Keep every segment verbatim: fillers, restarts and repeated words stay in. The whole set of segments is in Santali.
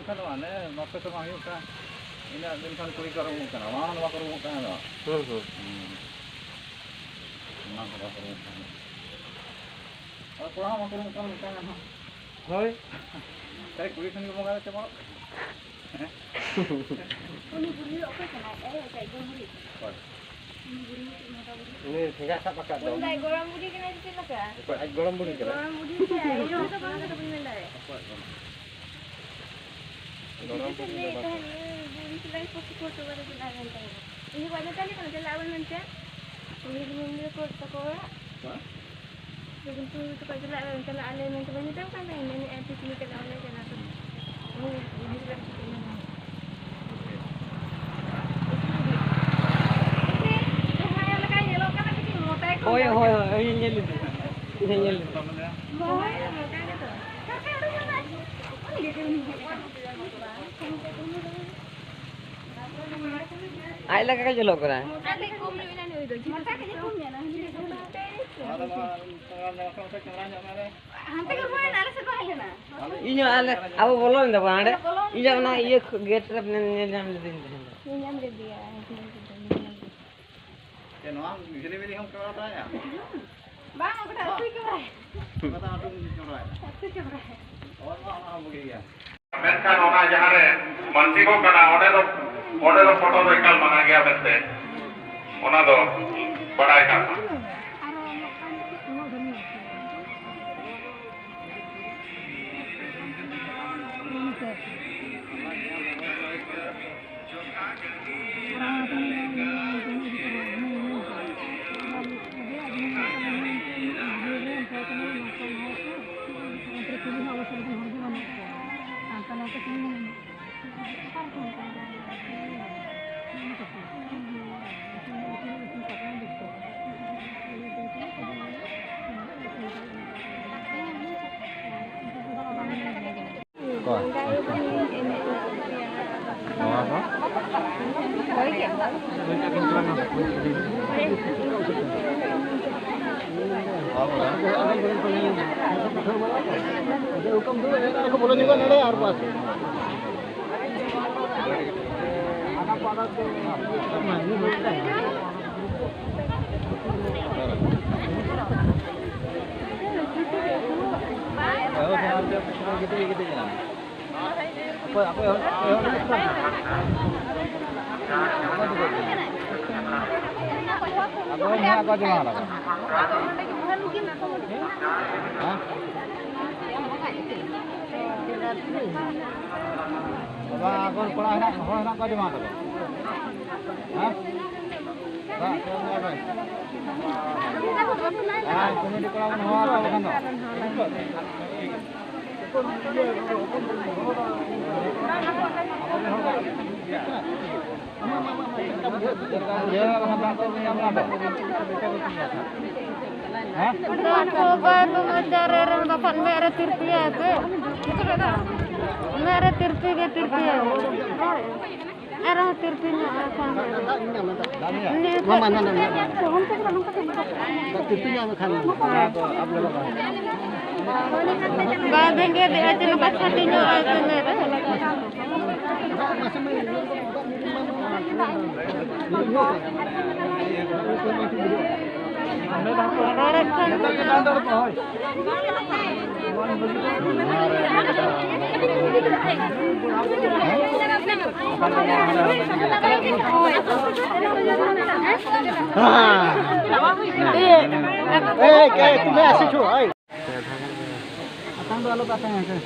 ᱠᱟᱱᱟ, ᱟᱞᱮ ᱱᱚᱛᱮ ᱫᱚ ᱵᱟᱝ ᱦᱩᱭᱩᱜ ᱠᱟᱱᱟ᱾ ᱤᱱᱟᱹᱜ ᱫᱤᱱ ᱠᱷᱚᱱ ᱠᱩᱲᱤ ᱠᱚ ᱨᱩᱢᱩᱜ ᱠᱟᱱᱟ, ᱵᱟᱝ ᱱᱚᱣᱟ ᱠᱚ ᱨᱩᱢᱩᱜ ᱠᱟᱱᱟ ᱫᱚ᱾ ᱦᱩᱸ, ᱦᱩᱸ᱾ ᱦᱩᱸ᱾ ᱚᱱᱟ ᱠᱚ ᱵᱟᱠᱚ ᱨᱩᱢᱩᱜ ᱠᱟᱱᱟ᱾ ᱟᱨ ᱠᱚᱲᱟ ᱦᱚᱸ ᱵᱟᱠᱚ ᱨᱩᱢᱩᱜ ᱠᱟᱱᱟ ᱢᱤᱫᱴᱟᱝ ᱦᱚᱸ᱾ ᱦᱳᱭ᱾ ᱠᱷᱟᱹᱞᱤ ᱠᱩᱲᱤ ᱴᱷᱮᱱ ᱜᱮ ᱵᱚᱸᱜᱟ ᱫᱚ ᱪᱟᱵᱟᱜ ᱠᱟᱱᱟ᱾ ᱩᱱᱤ ᱵᱩᱲᱦᱤ ᱚᱠᱚᱭ ᱠᱟᱱᱟᱭ? ᱮ, ᱮᱴᱟᱜ ᱜᱮ ᱵᱩᱲᱦᱤ᱾ ᱚᱠᱚᱭ? ᱩᱱᱤ ᱵᱩᱲᱦᱤ ᱢᱤᱫᱴᱤᱡ ᱢᱚᱴᱟ ᱵᱩᱲᱦᱤ᱾ ᱩᱱᱤ ᱴᱷᱮᱸᱜᱟ ᱥᱟᱵ ᱟᱠᱟᱫ ᱫᱚ᱾ ᱩᱱᱤ ᱫᱚ ᱟᱡ ᱜᱚᱲᱚᱢ ᱵᱩᱲᱦᱤ ᱠᱟᱱᱟᱭ ᱥᱮ ᱪᱮᱫ ᱞᱮᱠᱟ? ᱚᱠᱚᱭ? ᱟᱡ ᱜᱚᱲᱚᱢ ᱵᱩᱲᱦᱤ ᱠᱟᱱᱟᱭ? ᱜᱚᱲᱚᱢ ᱵᱩᱲᱦᱤ ᱥᱮ ᱟᱡ ᱟᱭᱳ ᱫᱚ ᱵᱟᱝ ᱠᱟᱛᱷᱟ ᱵᱟᱹᱧ ᱢᱮᱱ ᱫᱟᱲᱮᱭᱟᱜᱼᱟ᱾ ᱚᱠᱚᱭ ᱜᱚᱲᱚᱢ? ᱜᱚᱲᱚᱢ ᱵᱩᱲᱦᱤ ᱫᱚ ᱵᱟᱝ ᱠᱟᱱᱟ᱾ ᱤᱧ ᱵᱟᱵᱟ ᱢᱮᱛᱟᱞᱤ ᱠᱟᱱᱟ, ᱪᱟᱞᱟᱜ ᱟᱵᱚᱱ ᱢᱮᱱᱛᱮ᱾ ᱩᱱᱤ ᱫᱚ ᱢᱮᱱ ᱫᱟᱠᱚ ᱚᱲᱟᱜ᱾ ᱦᱮᱸ? ᱞᱮᱠᱤᱱ ᱛᱩᱭ ᱛᱟᱠᱚ ᱪᱟᱞᱟᱜ ᱟᱞᱮ, ᱪᱟᱞᱟᱜ ᱟᱞᱮ ᱢᱮᱱᱛᱮ ᱵᱟᱹᱧ ᱢᱮᱛᱟᱢ ᱠᱟᱱ ᱛᱟᱦᱮᱸᱫ, ᱢᱮᱱᱮᱫ ᱟᱭ ᱛᱤᱥ ᱞᱮ ᱪᱟᱞᱟᱜᱼᱟ, ᱚᱸᱰᱮ ᱪᱟᱞᱟᱜ ᱛᱚ᱾ ᱩᱱᱤ ᱵᱩᱡᱷᱟᱹᱣ ᱠᱟᱛᱮ ᱪᱮᱫ ᱮ ᱢᱮᱱᱟ? ᱡᱟᱦᱟᱸᱭ ᱞᱮᱠᱟᱭ ᱧᱮᱞᱚᱜ ᱠᱟᱱᱟ, ᱠᱟᱹᱴᱤᱡ ᱢᱚᱴᱟᱭ ᱠᱚ ᱦᱳᱭ, ᱧᱮᱞ ᱦᱳᱭ, ᱠᱟᱱᱟ᱾ ᱦᱳᱭ, ᱤᱧ ᱧᱮᱞ ᱞᱮᱫᱮ᱾ ᱤᱧ ᱧᱮᱞ ᱞᱮᱫᱮ᱾ ᱦᱳᱭ, ᱢᱚᱴᱟ ᱜᱮᱛᱚ᱾ ᱚᱠᱟ ᱠᱷᱚᱱ ᱩᱰᱩᱠ ᱮᱱᱟᱭ? ᱚᱠᱟ ᱞᱟᱹᱜᱤᱫ ᱩᱱᱤ ᱦᱮᱡ ᱟᱠᱟᱱᱟ? ᱟᱡ ᱞᱮᱠᱟ ᱜᱮ ᱧᱮᱞᱚᱜ ᱠᱟᱱᱟ᱾ ᱢᱚᱴᱟ ᱜᱮ ᱠᱚᱢ ᱧᱚᱜ ᱮᱱᱟ ᱱᱩᱭ ᱫᱚ᱾ ᱢᱚᱴᱟ ᱜᱮ ᱠᱚᱢ ᱧᱚᱜ ᱮᱱᱟ᱾ ᱦᱟᱱᱛᱮ ᱜᱮ ᱦᱩᱭ ᱮᱱᱟ, ᱟᱞᱮ ᱥᱮᱫ ᱫᱚ ᱦᱮᱡ ᱞᱮᱱᱟ᱾ ᱤᱧ ᱦᱚᱸ ᱟᱞᱮ, ᱟᱵᱚ ᱵᱚᱞᱚ ᱞᱮᱱᱟ ᱵᱚᱱ ᱦᱟᱸᱰᱮ᱾ ᱤᱧ ᱦᱚᱸ ᱚᱱᱟ ᱤᱭᱟᱹ ᱠᱷᱚ-, ᱜᱮᱴ ᱨᱮ ᱧᱮᱞ, ᱧᱮᱞ ᱧᱟᱢ ᱞᱮᱫᱮᱧ ᱛᱟᱦᱮᱸᱫ᱾ ᱧᱮᱞ ᱧᱟᱢ ᱞᱮᱫᱮᱭᱟ, ᱧᱮᱞ ᱠᱮᱫᱮᱭᱟ, ᱧᱮᱞ ᱧᱟᱢ ᱞᱮᱫᱮᱭᱟ᱾ ᱪᱮᱫ ᱱᱚᱣᱟ ᱡᱷᱤᱞᱤᱢᱤᱞᱤ ᱦᱚᱸᱢ ᱠᱚᱨᱟᱣ ᱛᱟᱭᱟ? ᱵᱟᱝ, ᱚᱠᱟᱴᱟᱜ ᱟᱹᱛᱩᱭ ᱠᱚᱨᱟᱣᱟ? ᱚᱠᱟᱴᱟᱜ ᱟᱹᱛᱩᱢ ᱠᱚᱨᱟᱣᱟ? ᱟᱹᱛᱩ ᱠᱚᱨᱟᱣᱟ᱾ ᱦᱳᱭ, ᱱᱚᱣᱟ, ᱱᱚᱣᱟ ᱵᱩᱜᱤ ᱜᱮᱭᱟ᱾ ᱢᱮᱱᱠᱷᱟᱱ ᱚᱱᱟ ᱡᱟᱦᱟᱸ ᱨᱮ ᱢᱟᱱᱥᱤᱠᱚᱜ ᱠᱟᱱᱟ, ᱚᱸᱰᱮ ᱫᱚ, ᱚᱸᱰᱮ ᱫᱚ ᱯᱷᱳᱴᱳ ᱫᱚ ᱮᱠᱟᱞ ᱢᱟᱱᱟ ᱜᱮᱭᱟ ᱢᱮᱱᱛᱮ, ᱚᱱᱟ ᱫᱚ ᱵᱟᱲᱟᱭ ᱠᱟᱜ ᱢᱟ᱾ ᱱᱚᱣᱟ ᱦᱚᱸ᱾ ᱵᱚᱞᱚ ᱧᱚᱜᱚᱜ ᱱᱚᱰᱮ ᱟᱨ ᱵᱟᱥ᱾ ᱚᱠᱚᱭ ᱟᱯᱮ ᱦᱚᱲ, ᱟᱯᱮ ᱦᱚᱲ ᱫᱚ ᱪᱮᱫ ᱞᱮᱠᱟ? ᱟᱯᱮ ᱦᱚᱲ ᱢᱮᱱᱟᱜ ᱠᱚᱣᱟ ᱡᱮ ᱵᱟᱝ ᱞᱟᱜᱟᱣ? ᱦᱮᱸ? ᱵᱟᱵᱟ, ᱟᱠᱚ ᱠᱚᱲᱟ ᱦᱮᱱᱟᱜ, ᱦᱚᱲ ᱦᱮᱱᱟᱜ ᱠᱚᱣᱟ ᱡᱮ ᱵᱟᱝ ᱞᱟᱜᱟᱣ? ᱦᱮᱸ? ᱫᱟᱜ ᱠᱚ ᱮᱢᱚᱜ ᱵᱮᱱ᱾ ᱟᱨ ᱠᱚᱢᱤᱴᱤ ᱠᱚᱲᱟ ᱵᱚᱱ ᱦᱚᱦᱚ ᱟᱠᱚ ᱵᱟᱠᱷᱟᱱ ᱫᱚ᱾ ᱦᱮᱸ? ᱫᱟᱜ ᱠᱚ ᱵᱟᱭ ᱵᱩᱢᱟᱹ ᱪᱟᱨᱮ ᱨᱮ ᱵᱟᱠᱷᱟᱱ ᱢᱮᱫ ᱨᱮ ᱛᱤᱨᱯᱤᱭᱟᱭ ᱥᱮ? ᱢᱮᱫ ᱨᱮ ᱛᱤᱨᱯᱤ ᱜᱮ ᱛᱤᱨᱯᱤᱭᱟᱭ᱾ ᱟᱨᱦᱚᱸ ᱛᱤᱨᱯᱤ ᱧᱚᱜ ᱠᱷᱟᱱ᱾ ᱢᱟᱢᱟ, ᱱᱟ, ᱱᱟ, ᱱᱟ᱾ ᱛᱤᱨᱯᱤ ᱧᱚᱜ ᱠᱷᱟᱱ᱾ ᱵᱟᱭ ᱵᱮᱸᱜᱮᱫᱮᱜᱼᱟ ᱡᱮ ᱱᱚᱝᱠᱟ ᱪᱷᱟᱹᱴᱤ ᱧᱚᱜ ᱟᱭ ᱥᱮ ᱢᱮᱫ ᱨᱮ᱾ ᱨᱚᱲᱮᱫ ᱠᱷᱟᱱ ᱮᱭ, ᱠᱮ, ᱛᱩᱢᱮ ᱟᱥᱤ ᱪᱷᱩ, ᱳᱭ᱾ ᱟᱛᱟᱝ ᱫᱚ ᱟᱞᱚ ᱯᱮ ᱟᱛᱟᱝᱟ ᱦᱮᱸᱥᱮ᱾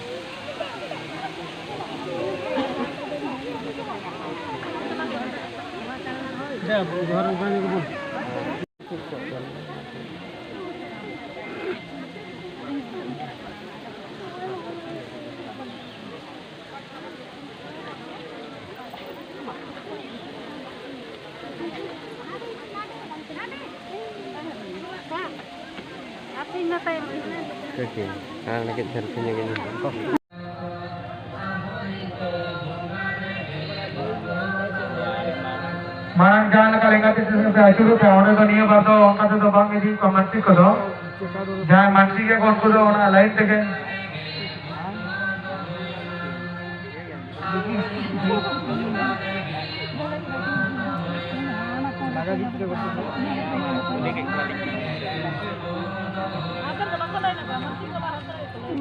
ᱡᱚᱦᱟᱨ ᱜᱮ ᱵᱚᱱ᱾ ᱟᱨ ᱞᱟᱹᱜᱤᱫ ᱡᱷᱟᱹᱞ ᱧᱚᱜ ᱜᱮ ᱧᱮᱞ᱾ ᱢᱟᱲᱟᱝ ᱡᱟᱦᱟᱸ ᱞᱮᱠᱟ ᱞᱮᱸᱜᱟ ᱛᱤ ᱥᱮᱫ ᱯᱮ ᱟᱹᱪᱩᱨᱚᱜ ᱛᱟᱦᱮᱸ, ᱚᱸᱰᱮ ᱫᱚ ᱱᱤᱭᱟᱹ ᱵᱟᱨ ᱫᱚ ᱚᱱᱠᱟ ᱛᱮᱫᱚ ᱵᱟᱝ ᱤᱫᱤ ᱠᱚᱣᱟ ᱢᱟᱹᱱᱥᱤ ᱠᱚᱫᱚ᱾ ᱡᱟᱦᱟᱸᱭ ᱢᱟᱹᱱᱥᱤ ᱜᱮ ᱩᱱᱠᱩ ᱫᱚ ᱚᱱᱟ ᱞᱟᱭᱤᱱ ᱛᱮᱜᱮ᱾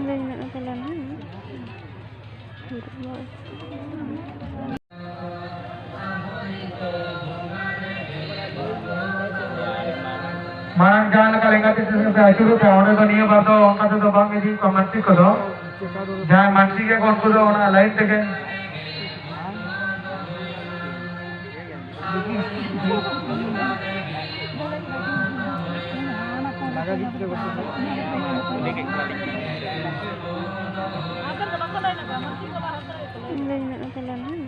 ᱞᱟᱹᱭ ᱢᱮᱱᱟᱜᱼᱟ ᱯᱟᱞᱮᱱ ᱦᱟᱸᱜ᱾ ᱢᱟᱲᱟᱝ ᱡᱟᱦᱟᱸ ᱞᱮᱠᱟ ᱞᱮᱸᱜᱟ ᱛᱤ ᱥᱮᱫ ᱟᱹᱪᱩᱨᱚᱜ ᱯᱮ, ᱚᱸᱰᱮ ᱫᱚ ᱱᱤᱭᱟᱹ ᱵᱟᱨ ᱫᱚ ᱚᱱᱠᱟ ᱛᱮᱫᱚ ᱵᱟᱝ ᱤᱫᱤ ᱠᱚᱣᱟ ᱢᱟᱱᱥᱤᱠ ᱠᱚᱫᱚ᱾ ᱡᱟᱦᱟᱸᱭ ᱢᱟᱱᱥᱤᱠ ᱜᱮ ᱩᱱᱠᱩ ᱫᱚ ᱚᱱᱟ ᱞᱟᱭᱤᱱ ᱛᱮᱜᱮ᱾ ᱞᱟᱹᱭ ᱢᱮᱱᱟᱜᱼᱟ ᱯᱟᱞᱮᱱ ᱦᱟᱸᱜ᱾